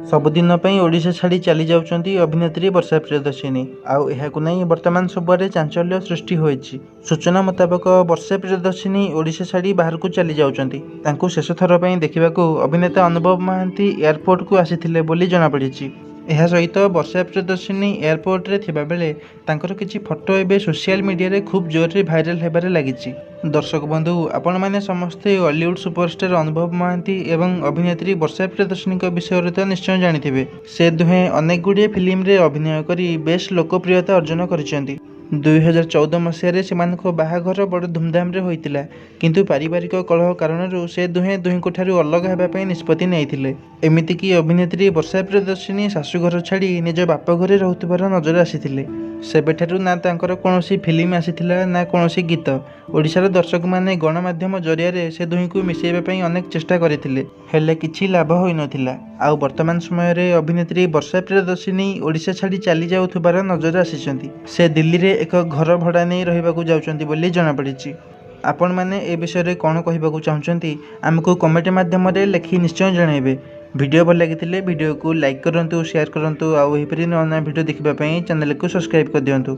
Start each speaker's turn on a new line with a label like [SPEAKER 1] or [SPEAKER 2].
[SPEAKER 1] ସବୁଦିନ ପାଇଁ ଓଡ଼ିଶା ଛାଡ଼ି ଚାଲି ଯାଉଛନ୍ତି ଅଭିନେତ୍ରୀ ବର୍ଷା ପ୍ରିୟଦର୍ଶିନୀ। ଆଉ ଏହାକୁ ନେଇ ବର୍ତ୍ତମାନ ସବୁଆଡ଼େ ଚାଞ୍ଚଲ୍ୟ ସୃଷ୍ଟି ହୋଇଛି। ସୂଚନା ମୁତାବକ, ବର୍ଷା ପ୍ରିୟଦର୍ଶିନୀ ଓଡ଼ିଶା ଛାଡ଼ି ବାହାରକୁ ଚାଲି ଯାଉଛନ୍ତି। ତାଙ୍କୁ ଶେଷ ଥର ପାଇଁ ଦେଖିବାକୁ ଅଭିନେତା ଅନୁଭବ ମହାନ୍ତି ଏୟାରପୋର୍ଟକୁ ଆସିଥିଲେ ବୋଲି ଜଣାପଡ଼ିଛି। ଏହା ସହିତ ବର୍ଷା ପ୍ରିୟଦର୍ଶିନୀ ଏୟାରପୋର୍ଟରେ ଥିବା ବେଳେ ତାଙ୍କର କିଛି ଫଟୋ ଏବେ ସୋସିଆଲ ମିଡିଆରେ ଖୁବ୍ ଜୋରରେ ଭାଇରାଲ ହେବାରେ ଲାଗିଛି। ଦର୍ଶକ ବନ୍ଧୁ, ଆପଣମାନେ ସମସ୍ତେ ଅଲିଉଡ୍ ସୁପରଷ୍ଟାର ଅନୁଭବ ମହାନ୍ତି ଏବଂ ଅଭିନେତ୍ରୀ ବର୍ଷା ପ୍ରିୟଦର୍ଶିନୀଙ୍କ ବିଷୟରେ ତ ନିଶ୍ଚୟ ଜାଣିଥିବେ। ସେ ଦୁହେଁ ଅନେକ ଗୁଡ଼ିଏ ଫିଲ୍ମରେ ଅଭିନୟ କରି ବେଶ୍ ଲୋକପ୍ରିୟତା ଅର୍ଜନ କରିଛନ୍ତି। 2014 ମସିହାରେ ସେମାନଙ୍କ ବାହାଘର ବଡ଼ ଧୁମଧାମରେ ହୋଇଥିଲା। କିନ୍ତୁ ପାରିବାରିକ କଳହ କାରଣରୁ ସେ ଦୁହେଁ ଦୁହିଁଙ୍କଠାରୁ ଅଲଗା ହେବା ପାଇଁ ନିଷ୍ପତ୍ତି ନେଇଥିଲେ। ଏମିତିକି ଅଭିନେତ୍ରୀ ବର୍ଷା ପ୍ରିୟଦର୍ଶିନୀ ଶାଶୁଘର ଛାଡ଼ି ନିଜ ବାପଘରେ ରହୁଥିବାର ନଜର ଆସିଥିଲେ। ସେବେଠାରୁ ନା ତାଙ୍କର କୌଣସି ଫିଲ୍ମ ଆସିଥିଲା ନା କୌଣସି ଗୀତ। ଓଡ଼ିଶାର ଦର୍ଶକମାନେ ଗଣମାଧ୍ୟମ ଜରିଆରେ ସେ ଦୁହିଁଙ୍କୁ ମିଶାଇବା ପାଇଁ ଅନେକ ଚେଷ୍ଟା କରିଥିଲେ। ହେଲେ କିଛି ଲାଭ ହୋଇନଥିଲା। ଆଉ ବର୍ତ୍ତମାନ ସମୟରେ ଅଭିନେତ୍ରୀ ବର୍ଷା ପ୍ରିୟଦର୍ଶିନୀ ଓଡ଼ିଶା ଛାଡ଼ି ଚାଲି ଯାଉଥିବାର ନଜର ଆସିଛନ୍ତି। ସେ ଦିଲ୍ଲୀରେ ଏକ ଘର ଭଡ଼ା ନେଇ ରହିବାକୁ ଯାଉଛନ୍ତି ବୋଲି ଜଣାପଡ଼ିଛି। ଆପଣମାନେ ଏ ବିଷୟରେ କ'ଣ କହିବାକୁ ଚାହୁଁଛନ୍ତି, ଆମକୁ କମେଣ୍ଟ ମାଧ୍ୟମରେ ଲେଖି ନିଶ୍ଚୟ ଜଣାଇବେ। ଭିଡ଼ିଓ ଭଲ ଲାଗିଥିଲେ ଭିଡ଼ିଓକୁ ଲାଇକ୍ କରନ୍ତୁ, ସେୟାର କରନ୍ତୁ ଆଉ ଏହିପରି ନୂଆ ନୂଆ ଭିଡ଼ିଓ ଦେଖିବା ପାଇଁ ଚ୍ୟାନେଲକୁ ସବସ୍କ୍ରାଇବ୍ କରିଦିଅନ୍ତୁ।